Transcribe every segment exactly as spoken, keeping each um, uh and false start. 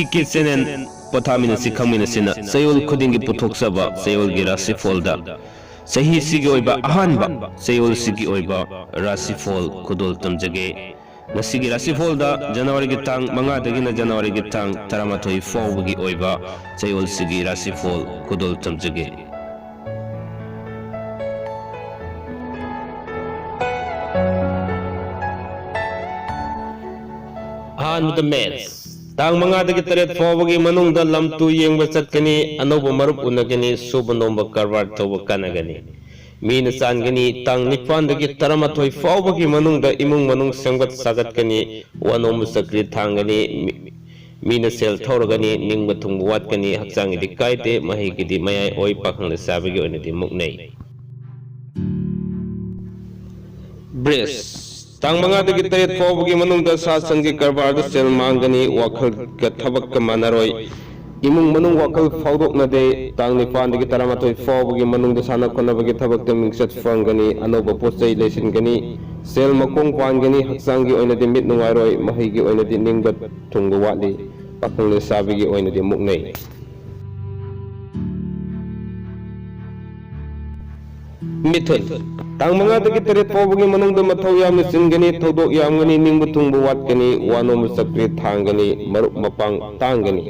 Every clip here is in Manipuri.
ꯀꯦ ꯆꯦꯅꯦꯜ ꯄꯣꯊꯥꯃꯤꯟꯅꯁꯤ ꯈꯪꯃꯤꯟꯅꯁꯤꯅ ꯆꯌꯣꯜ ꯈꯨꯗꯤꯡꯒꯤ ꯄꯨꯊꯣꯛꯆꯕ ꯆꯌꯣꯜꯒꯤ ꯔꯥꯁꯤꯐꯣꯜꯗ ꯆꯍꯤꯁꯤꯒꯤ ꯑꯣꯏꯕ ꯑꯍꯥꯟꯕ ꯆꯌꯣꯜꯁꯤꯒꯤ ꯑꯣꯏꯕ ꯔꯥꯁꯤꯐꯣꯜ ꯈꯨꯗꯣꯜ ꯇꯝꯖꯒꯦ꯫ ꯉꯁꯤꯒꯤ ꯔꯥꯁꯤꯐꯣꯜꯗ ꯖꯅꯋꯥꯔꯤꯒꯤ ꯇꯥꯡ ꯃꯉꯥꯗꯒꯤꯅ ꯖꯅꯋꯥꯔꯤꯒꯤ ꯇꯥꯡ ꯇꯔꯥꯃꯥꯊꯣꯏ ꯐꯥꯎꯕꯒꯤ ꯑꯣꯏꯕ ꯆꯌꯣꯜꯁꯤꯒꯤ ꯔꯥꯁꯤꯐꯣꯜ ꯈꯨꯗꯣꯜ ꯇꯝꯖꯒꯦ꯫ ꯑꯍꯥꯟꯕꯗ ꯃꯦꯁ꯫ ꯇꯥꯡ ꯃꯉꯥꯗꯒꯤ ꯇꯔꯦꯠ ꯐꯥꯎꯕꯒꯤ ꯃꯅꯨꯡꯗ ꯂꯝ ꯇꯨ ꯌꯦꯡꯕ ꯆꯠꯀꯅꯤ, ꯑꯅꯧꯕ ꯃꯔꯨꯞ ꯎꯅꯒꯅꯤ, ꯁꯨꯕ ꯅꯣꯝꯕ ꯀꯔꯕꯥꯔ ꯇꯧꯕ ꯀꯥꯟꯅꯒꯅꯤ꯫ ꯃꯤꯅ ꯆꯥꯟꯒꯅꯤ꯫ ꯇꯥꯡ ꯅꯤꯄꯥꯟꯗꯒꯤ ꯇꯔꯥꯃꯥꯊꯣꯏ ꯐꯥꯎꯕꯒꯤ ꯃꯅꯨꯡꯗ ꯏꯃꯨꯡ ꯃꯅꯨꯡ ꯁꯦꯝꯒꯠ ꯁꯥꯒꯠꯀꯅꯤ, ꯋꯥꯅꯣꯝꯕ ꯆꯀ꯭ꯔꯤ ꯊꯥꯡꯒꯅꯤ, ꯃꯤ-, ꯃꯤꯅ ꯁꯦꯜ ꯊꯧꯔꯒꯅꯤ, ꯅꯤꯡꯕ ꯊꯨꯡꯕ ꯋꯥꯠꯀꯅꯤ, ꯍꯛꯆꯥꯡꯒꯤꯗꯤ ꯀꯥꯏꯗꯦ, ꯃꯍꯩꯒꯤꯗꯤ ꯃꯌꯥꯏ ꯑꯣꯏ, ꯄꯥꯈꯪ ꯂꯩꯁꯥꯕꯤꯒꯤ ꯑꯣꯏꯅꯗꯤ ꯃꯨꯛꯅꯩ꯫ ꯕ꯭ꯔꯤꯖ꯫ ꯇꯥꯡ ꯃꯉꯥꯗꯒꯤ ꯇꯔꯦꯠ ꯐꯥꯎꯕꯒꯤ ꯃꯅꯨꯡꯗ ꯁꯥ ꯁꯟꯒꯤ ꯀꯔꯕꯥꯔꯗ ꯁꯦꯜ ꯃꯥꯡꯒꯅꯤ, ꯋꯥꯈꯜꯒ ꯊꯕꯛꯀ ꯃꯥꯟꯅꯔꯣꯏ꯫ ꯏꯃꯨꯡ ꯃꯅꯨꯡ ꯋꯥꯈꯜ ꯐꯥꯎꯗꯣꯛꯅꯗꯦ꯫ ꯇꯥꯡ ꯅꯤꯄꯥꯟꯗꯒꯤ ꯇꯔꯥꯃꯥꯊꯣꯏ ꯐꯥꯎꯕꯒꯤ ꯃꯅꯨꯡꯗ ꯁꯥꯟꯅ ꯈꯣꯠꯅꯕꯒꯤ ꯊꯕꯛꯇ ꯃꯤꯡꯆꯠ ꯐꯪꯒꯅꯤ, ꯑꯅꯧꯕ ꯄꯣꯠ ꯆꯩ ꯂꯩꯁꯤꯟꯒꯅꯤ, ꯁꯦꯜ ꯃꯈꯣꯡ ꯄꯥꯟꯒꯅꯤ, ꯍꯛꯆꯥꯡꯒꯤ ꯑꯣꯏꯅꯗꯤ ꯃꯤꯠ ꯅꯨꯡꯉꯥꯏꯔꯣꯏ, ꯃꯍꯩꯒꯤ ꯑꯣꯏꯅꯗꯤ ꯅꯤꯡꯕ ꯊꯨꯡꯕ ꯋꯥꯠꯂꯤ, ꯄꯥꯈꯪ ꯂꯩꯁꯥꯕꯤꯒꯤ ꯑꯣꯏꯅꯗꯤ ꯃꯨꯛꯅꯩ꯫ ꯃꯤꯊꯨꯟ꯫ ꯇꯥꯡ ꯃꯉꯥꯗꯒꯤ ꯇꯔꯦꯠ ꯐꯥꯎꯕꯒꯤ ꯃꯅꯨꯡꯗ ꯃꯊꯧ ꯌꯥꯝꯅ ꯆꯤꯟꯒꯅꯤ, ꯊꯧꯗꯣꯛ ꯌꯥꯝꯒꯅꯤ, ꯅꯤꯡꯕ ꯊꯨꯡꯕ ꯋꯥꯠꯀꯅꯤ, ꯋꯥꯅꯣꯝꯕ ꯆꯀ꯭ꯔꯤ ꯊꯥꯡꯒꯅꯤ, ꯃꯔꯨꯞ ꯃꯄꯥꯡ ꯇꯥꯡꯒꯅꯤ꯫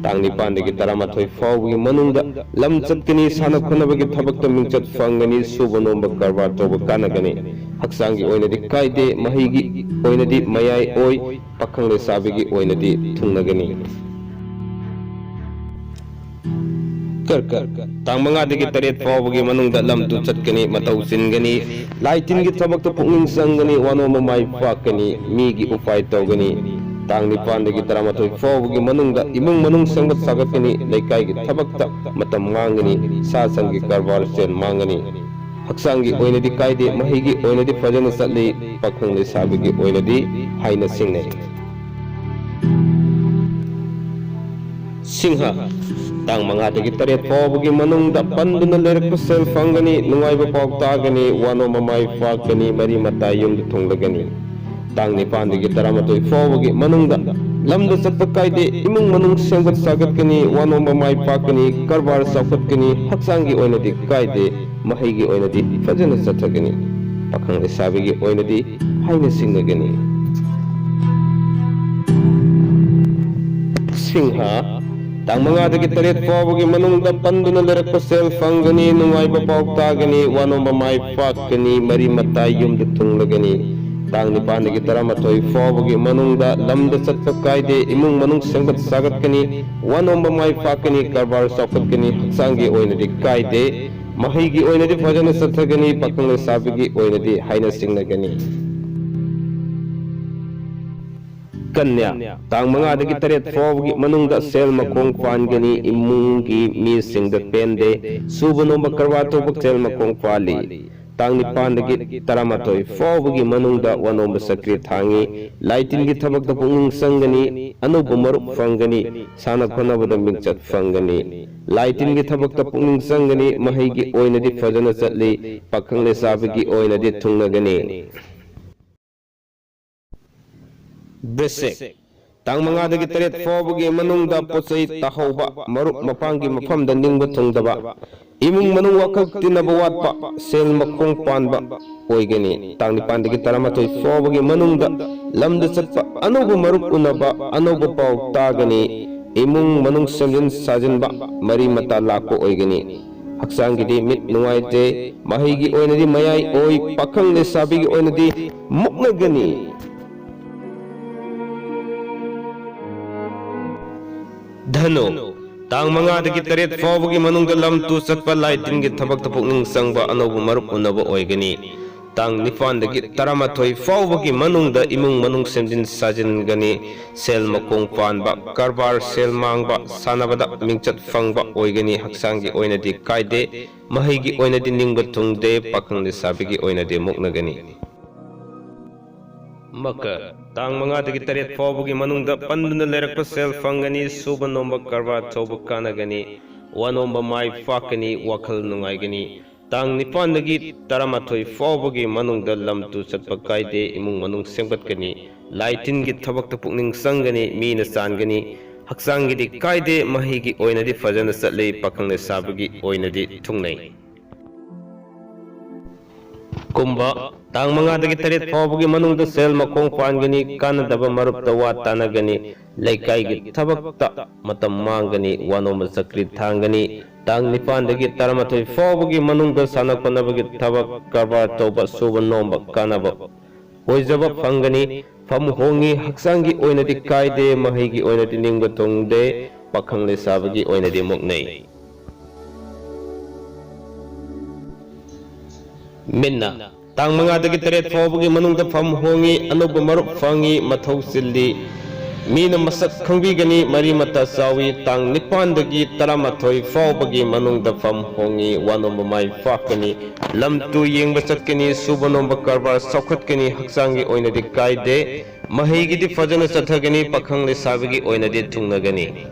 ꯇꯥꯡ ꯅꯤꯄꯥꯟꯗꯒꯤ ꯇꯔꯥꯃꯥꯊꯣꯏ ꯐꯥꯎꯕꯒꯤ ꯃꯅꯨꯡꯗ ꯂꯝ ꯆꯠꯀꯅꯤ, ꯁꯥꯟꯅ ꯈꯣꯠꯅꯕꯒꯤ ꯊꯕꯛꯇ ꯃꯤꯡꯆꯠ ꯐꯪꯒꯅꯤ, ꯁꯨꯕ ꯅꯣꯝꯕ ꯀꯔꯕꯥꯔ ꯇꯧꯕ ꯀꯥꯟꯅꯒꯅꯤ꯫ ꯍꯛꯆꯥꯡꯒꯤ ꯑꯣꯏꯅꯗꯤ ꯀꯥꯏꯗꯦ, ꯃꯍꯩꯒꯤ ꯑꯣꯏꯅꯗꯤ ꯃꯌꯥꯏ ꯑꯣꯏ, ꯄꯥꯈꯪ ꯂꯩꯁꯥꯕꯤꯒꯤ ꯑꯣꯏꯅꯗꯤ ꯊꯨꯡꯅꯒꯅꯤ꯫ ꯀꯔꯀꯠ꯫ ꯇꯥꯡ ꯃꯉꯥꯗꯒꯤ ꯇꯔꯦꯠ ꯐꯥꯎꯕꯒꯤ ꯃꯅꯨꯡꯗ ꯂꯝ ꯇꯨ ꯆꯠꯀꯅꯤ, ꯃꯇꯧ ꯆꯤꯟꯒꯅꯤ, ꯂꯥꯏ ꯇꯤꯟꯒꯤ ꯊꯕꯛꯇ ꯄꯨꯛꯅꯤꯡ ꯆꯪꯒꯅꯤ, ꯋꯥꯅꯣꯝꯕ ꯃꯥꯏ ꯄꯥꯛꯀꯅꯤ, ꯃꯤꯒꯤ ꯎꯄꯥꯏ ꯇꯧꯒꯅꯤ꯫ ꯇꯥꯡ ꯅꯤꯄꯥꯟꯗꯒꯤ ꯇꯔꯥꯃꯥꯊꯣꯏ ꯐꯥꯎꯕꯒꯤ ꯃꯅꯨꯡꯗ ꯏꯃꯨꯡ ꯃꯅꯨꯡ ꯁꯦꯝꯒꯠ ꯁꯥꯒꯠꯀꯅꯤ, ꯂꯩꯀꯥꯏꯒꯤ ꯊꯕꯛꯇ ꯃꯇꯝ ꯃꯥꯡꯒꯅꯤ, ꯁꯥ ꯁꯟꯒꯤ ꯀꯔꯕꯥꯔ ꯁꯦꯜ ꯃꯥꯡꯒꯅꯤ꯫ ꯍꯛꯆꯥꯡꯒꯤ ꯑꯣꯏꯅꯗꯤ ꯀꯥꯏꯗꯦ, ꯃꯍꯩꯒꯤ ꯑꯣꯏꯅꯗꯤ ꯐꯖꯅ ꯆꯠꯂꯤ, ꯄꯥꯈꯪ ꯂꯩꯁꯥꯕꯤꯒꯤ ꯑꯣꯏꯅꯗꯤ ꯍꯥꯏꯅ ꯁꯤꯡꯅꯩ꯫ ꯁꯤꯡꯍ꯫ ꯇꯥꯡ ꯃꯉꯥꯗꯒꯤ ꯇꯔꯦꯠ ꯐꯥꯎꯕꯒꯤ ꯃꯅꯨꯡꯗ ꯄꯟꯗꯨꯅ ꯂꯩꯔꯛꯄ ꯁꯦꯜ ꯐꯪꯒꯅꯤ, ꯅꯨꯡꯉꯥꯏꯕ ꯄꯥꯎ ꯇꯥꯒꯅꯤ, ꯋꯥꯅꯣꯝꯕ ꯃꯥꯏ ꯄꯥꯛꯀꯅꯤ, ꯃꯔꯤ ꯃꯇꯥ ꯌꯨꯝꯗ ꯊꯨꯡꯂꯒꯅꯤ꯫ ꯇꯥꯡ ꯅꯤꯄꯥꯟꯗꯒꯤ ꯇꯔꯥꯃꯥꯊꯣꯏ ꯐꯥꯎꯕꯒꯤ ꯃꯅꯨꯡꯗ ꯂꯝꯗ ꯆꯠꯄ ꯀꯥꯏꯗꯦ, ꯏꯃꯨꯡ ꯃꯅꯨꯡ ꯁꯦꯝꯒꯠ ꯁꯥꯒꯠꯀꯅꯤ, ꯋꯥꯅꯣꯝꯕ ꯃꯥꯏ ꯄꯥꯛꯀꯅꯤ, ꯀꯔꯕꯥꯔ ꯆꯥꯎꯈꯠꯀꯅꯤ, ꯍꯛꯆꯥꯡꯒꯤ ꯑꯣꯏꯅꯗꯤ ꯀꯥꯏꯗꯦ, ꯃꯍꯩꯒꯤ ꯑꯣꯏꯅꯗꯤ ꯐꯖꯅ ꯆꯠꯊꯒꯅꯤ꯫ ꯄꯥꯈꯪ ꯂꯩꯁꯥꯕꯤꯒꯤ ꯑꯣꯏꯅꯗꯤ ꯍꯥꯏꯅ ꯁꯤꯡꯅꯒꯅꯤ꯫ ꯁꯤꯡꯍ, ꯇꯥꯡ ꯃꯉꯥꯗꯒꯤ ꯇꯔꯦꯠ ꯐꯥꯎꯕꯒꯤ ꯃꯅꯨꯡꯗ ꯄꯟꯗꯨꯅ ꯂꯩꯔꯛꯄ ꯁꯦꯜ ꯐꯪꯒꯅꯤ, ꯅꯨꯡꯉꯥꯏꯕ ꯄꯥꯎ ꯇꯥꯒꯅꯤ, ꯋꯥꯅꯣꯝꯕ ꯃꯥꯏ ꯄꯥꯛꯀꯅꯤ, ꯃꯔꯤ ꯃꯇꯥ ꯌꯨꯝꯗ ꯊꯨꯡꯂꯒꯅꯤ꯫ ꯇꯥꯡ ꯅꯤꯄꯥꯟꯗꯒꯤ ꯇꯔꯥꯃꯥꯊꯣꯏ ꯐꯥꯎꯕꯒꯤ ꯃꯅꯨꯡꯗ ꯂꯝꯗ ꯆꯠꯄ ꯀꯥꯏꯗꯦ, ꯏꯃꯨꯡ ꯃꯅꯨꯡ ꯁꯦꯝꯒꯠ ꯁꯥꯒꯠꯀꯅꯤ, ꯋꯥꯅꯣꯝꯕ ꯃꯥꯏ ꯄꯥꯛꯀꯅꯤ, ꯀꯔꯕꯥꯔ ꯆꯥꯎꯈꯠꯀꯅꯤ, ꯍꯛꯆꯥꯡꯒꯤ ꯑꯣꯏꯅꯗꯤ ꯀꯥꯏꯗꯦ, ꯃꯍꯩꯒꯤ ꯑꯣꯏꯅꯗꯤ ꯐꯖꯅ ꯆꯠꯊꯒꯅꯤ, ꯄꯥꯈꯪ ꯂꯩꯁꯥꯕꯤꯒꯤ ꯑꯣꯏꯅꯗꯤ ꯍꯥꯏꯅ ꯁꯤꯡꯅꯒꯅꯤ꯫ ꯀꯟꯌꯥ, ꯇꯥꯡ ꯃꯉꯥꯗꯒꯤ ꯇꯔꯦꯠ ꯐꯥꯎꯕꯒꯤ ꯃꯅꯨꯡꯗ ꯁꯦꯜ ꯃꯈꯣꯡ ꯄꯥꯟꯒꯅꯤ, ꯏꯃꯨꯡꯒꯤ ꯃꯤꯁꯤꯡꯗ ꯄꯦꯟꯗꯦ, ꯁꯨꯕ ꯅꯣꯝꯕ ꯀꯔꯕꯥꯔ ꯇꯧꯕ ꯁꯦꯜ ꯃꯈꯣꯡ ꯄꯥꯜꯂꯤ꯫ ꯇꯥꯡ ꯅꯤꯄꯥꯟꯗꯒꯤ ꯇꯔꯥꯃꯥꯊꯣꯏ ꯐꯥꯎꯕꯒꯤ ꯃꯅꯨꯡꯗ ꯋꯥꯅꯣꯝꯕ ꯁꯀ꯭ꯔꯤ ꯊꯥꯡꯉꯤ, ꯂꯥꯏ ꯇꯤꯟꯒꯤ ꯊꯕꯛꯇ ꯄꯨꯛꯅꯤꯡ ꯆꯪꯒꯅꯤ, ꯑꯅꯧꯕ ꯃꯔꯨꯞ ꯐꯪꯒꯅꯤ, ꯁꯥꯟꯅ ꯈꯣꯠꯅꯕꯗ ꯃꯤꯡꯆꯠ ꯐꯪꯒꯅꯤ꯫ ꯂꯥꯏ ꯇꯤꯟꯒꯤ ꯊꯕꯛꯇ ꯄꯨꯛꯅꯤꯡ ꯆꯪꯒꯅꯤ, ꯃꯍꯩꯒꯤ ꯑꯣꯏꯅꯗꯤ ꯐꯖꯅ ꯆꯠꯂꯤ, ꯄꯥꯈꯪ ꯂꯩꯁꯥꯕꯤꯒꯤ ꯑꯣꯏꯅꯗꯤ ꯊꯨꯡꯅꯒꯅꯤ꯫ ꯕ꯭ꯔꯤꯁꯤꯛ, ꯇꯥꯡ ꯃꯉꯥꯗꯒꯤ ꯇꯔꯦꯠ ꯐꯥꯎꯕꯒꯤ ꯃꯅꯨꯡꯗ ꯄꯣꯠ ꯆꯩ ꯇꯥꯍꯧꯕ, ꯃꯔꯨꯞ ꯃꯄꯥꯡꯒꯤ ꯃꯐꯝꯗ ꯅꯤꯡꯕ ꯊꯨꯡꯗꯕ, ꯏꯃꯨꯡ ꯃꯅꯨꯡ ꯋꯥꯈꯜ ꯇꯤꯟꯅꯕ ꯋꯥꯠꯄ, ꯁꯦꯜ ꯃꯈꯣꯡ ꯄꯥꯟꯕ ꯑꯣꯏꯒꯅꯤ꯫ ꯇꯥꯡ ꯅꯤꯄꯥꯟꯗꯒꯤ ꯇꯔꯥꯃꯥꯊꯣꯏ ꯐꯥꯎꯕꯒꯤ ꯃꯅꯨꯡꯗ ꯂꯝꯗ ꯆꯠꯄ, ꯑꯅꯧꯕ ꯃꯔꯨꯞ ꯎꯅꯕ, ꯑꯅꯧꯕ ꯄꯥꯎ ꯇꯥꯒꯅꯤ꯫ ꯏꯃꯨꯡ ꯃꯅꯨꯡ ꯁꯦꯝꯖꯤꯟ ꯁꯥꯖꯤꯟꯕ, ꯃꯔꯤ ꯃꯇꯥ ꯂꯥꯛꯄ ꯑꯣꯏꯒꯅꯤ꯫ ꯍꯛꯆꯥꯡꯒꯤꯗꯤ ꯃꯤꯠ ꯅꯨꯡꯉꯥꯏꯇꯦ, ꯃꯍꯩꯒꯤ ꯑꯣꯏꯅꯗꯤ ꯃꯌꯥꯏ ꯑꯣꯏ, ꯄꯥꯈꯪ ꯂꯩꯁꯥꯕꯤꯒꯤ ꯑꯣꯏꯅꯗꯤ ꯃꯨꯛꯅꯒꯅꯤ꯫ ꯙꯅꯨ, ꯇꯥꯡ ꯃꯉꯥꯗꯒꯤ ꯇꯔꯦꯠ ꯐꯥꯎꯕꯒꯤ ꯃꯅꯨꯡꯗ ꯂꯝ ꯇꯨ ꯆꯠꯄ, ꯂꯥꯏ ꯇꯤꯟꯒꯤ ꯊꯕꯛꯇ ꯄꯨꯛꯅꯤꯡ ꯆꯪꯕ, ꯑꯅꯧꯕ ꯃꯔꯨꯞ ꯎꯅꯕ ꯑꯣꯏꯒꯅꯤ꯫ ꯇꯥꯡ ꯅꯤꯄꯥꯟꯗꯒꯤ ꯇꯔꯥꯃꯥꯊꯣꯏ ꯐꯥꯎꯕꯒꯤ ꯃꯅꯨꯡꯗ ꯏꯃꯨꯡ ꯃꯅꯨꯡ ꯁꯦꯝꯖꯤꯟ ꯁꯥꯖꯤꯟꯒꯅꯤ, ꯁꯦꯜ ꯃꯈꯣꯡ ꯄꯥꯟꯕ, ꯀꯔꯕꯥꯔ ꯁꯦꯜ ꯃꯥꯡꯕ, ꯁꯥꯟꯅꯕꯗ ꯃꯤꯡꯆꯠ ꯐꯪꯕ ꯑꯣꯏꯒꯅꯤ꯫ ꯍꯛꯆꯥꯡꯒꯤ ꯑꯣꯏꯅꯗꯤ ꯀꯥꯏꯗꯦ, ꯃꯍꯩꯒꯤ ꯑꯣꯏꯅꯗꯤ ꯅꯤꯡꯕ ꯊꯨꯡꯗꯦ, ꯄꯥꯈꯪ ꯂꯩꯁꯥꯕꯤꯒꯤ ꯑꯣꯏꯅꯗꯤ ꯃꯨꯛꯅꯒꯅꯤ꯫ ꯃꯀꯔ, ꯇꯥꯡ ꯃꯉꯥꯗꯒꯤ ꯇꯔꯦꯠ ꯐꯥꯎꯕꯒꯤ ꯃꯅꯨꯡꯗ ꯄꯟꯗꯨꯅ ꯂꯩꯔꯛꯄ ꯁꯦꯜ ꯐꯪꯒꯅꯤ, ꯁꯨꯕ ꯅꯣꯝꯕ ꯀꯔꯕꯥꯔ ꯇꯧꯕ ꯀꯥꯟꯅꯒꯅꯤ, ꯋꯥꯅꯣꯝꯕ ꯃꯥꯏ ꯄꯥꯛꯀꯅꯤ, ꯋꯥꯈꯜ ꯅꯨꯡꯉꯥꯏꯒꯅꯤ, ꯇꯥꯡ ꯅꯤꯄꯥꯟꯗꯒꯤ ꯇꯔꯥꯃꯥꯊꯣꯏ ꯐꯥꯎꯕꯒꯤ ꯃꯅꯨꯡꯗ ꯂꯝ ꯇꯨ ꯆꯠꯄ ꯀꯥꯏꯗꯦ, ꯏꯃꯨꯡ ꯃꯅꯨꯡ ꯁꯦꯝꯒꯠꯀꯅꯤ, ꯂꯥꯏ ꯇꯤꯟꯒꯤ ꯊꯕꯛꯇ ꯄꯨꯛꯅꯤꯡ ꯆꯪꯒꯅꯤ, ꯃꯤꯅ ꯆꯥꯟꯒꯅꯤ, ꯍꯛꯆꯥꯡꯒꯤꯗꯤ ꯀꯥꯏꯗꯦ, ꯃꯍꯩꯒꯤ ꯑꯣꯏꯅꯗꯤ ꯐꯖꯅ ꯆꯠꯂꯤ, ꯄꯥꯈꯪ ꯂꯩꯁꯥꯕꯤꯒꯤ ꯑꯣꯏꯅꯗꯤ ꯊꯨꯡꯅꯩ꯫ ꯀꯨꯝꯕ, ꯇꯥꯡ ꯃꯉꯥꯗꯒꯤ ꯇꯔꯦꯠ ꯐꯥꯎꯕꯒꯤ ꯃꯅꯨꯡꯗ ꯁꯦꯜ ꯃꯈꯣꯡ ꯄꯥꯟꯒꯅꯤ, ꯀꯥꯟꯅꯗꯕ ꯃꯔꯨꯞꯇ ꯋꯥ ꯇꯥꯅꯒꯅꯤ, ꯂꯩꯀꯥꯏꯒꯤ ꯊꯕꯛꯇ ꯃꯇꯝ ꯃꯥꯡꯒꯅꯤ, ꯋꯥ ꯅꯣꯝꯕ ꯆꯀ꯭ꯔꯤ ꯊꯥꯡꯒꯅꯤ꯫ ꯇꯥꯡ ꯅꯤꯄꯥꯟꯗꯒꯤ ꯇꯔꯥꯃꯥꯊꯣꯏ ꯐꯥꯎꯕꯒꯤ ꯃꯅꯨꯡꯗ ꯁꯥꯟꯅ ꯈꯣꯠꯅꯕꯒꯤ ꯊꯕꯛ, ꯀꯔꯕꯥꯔ ꯇꯧꯕ, ꯁꯨꯕ ꯅꯣꯝꯕ, ꯀꯥꯟꯅꯕ ꯑꯣꯏꯖꯕ ꯐꯪꯒꯅꯤ꯫ ꯐꯝ ꯍꯣꯡꯉꯤ, ꯍꯛꯆꯥꯡꯒꯤ ꯑꯣꯏꯅꯗꯤ ꯀꯥꯏꯗꯦ, ꯃꯍꯩꯒꯤ ꯑꯣꯏꯅꯗꯤ ꯅꯤꯡꯕ ꯊꯨꯡꯗꯦ, ꯄꯥꯈꯪ ꯂꯩꯁꯥꯕꯤꯒꯤ ꯑꯣꯏꯅꯗꯤ ꯃꯨꯛꯅꯩ꯫ ꯃꯤꯟꯅ, ꯇꯥꯡ ꯃꯉꯥꯗꯒꯤ ꯇꯔꯦꯠ ꯐꯥꯎꯕꯒꯤ ꯃꯅꯨꯡꯗ ꯐꯝ ꯍꯣꯡꯉꯤ, ꯑꯅꯧꯕ ꯃꯔꯨꯞ ꯐꯪꯉꯤ, ꯃꯊꯧ ꯆꯤꯜꯂꯤ꯫ ꯃꯤꯅ ꯃꯁꯛ ꯈꯪꯕꯤꯒꯅꯤ, ꯃꯔꯤ ꯃꯇꯥ ꯆꯥꯎꯏ꯫ ꯇꯥꯡ ꯅꯤꯄꯥꯟꯗꯒꯤ ꯇꯔꯥꯃꯥꯊꯣꯏ ꯐꯥꯎꯕꯒꯤ ꯃꯅꯨꯡꯗ ꯐꯝ ꯍꯣꯡꯉꯤ, ꯋꯥꯅꯣꯝꯕ ꯃꯥꯏ ꯄꯥꯛꯀꯅꯤ꯫ ꯂꯝ ꯇꯨ ꯌꯦꯡꯕ ꯆꯠꯀꯅꯤ, ꯁꯨꯕ ꯅꯣꯝꯕ ꯀꯔꯕꯥꯔ ꯆꯥꯎꯈꯠꯀꯅꯤ, ꯍꯛꯆꯥꯡꯒꯤ ꯑꯣꯏꯅꯗꯤ ꯀꯥꯏꯗꯦ꯫ ꯃꯍꯩꯒꯤꯗꯤ ꯐꯖꯅ ꯆꯠꯊꯒꯅꯤ, ꯄꯥꯈꯪ ꯂꯩꯁꯥꯕꯤꯒꯤ ꯑꯣꯏꯅꯗꯤ ꯊꯨꯡꯅꯒꯅꯤ꯫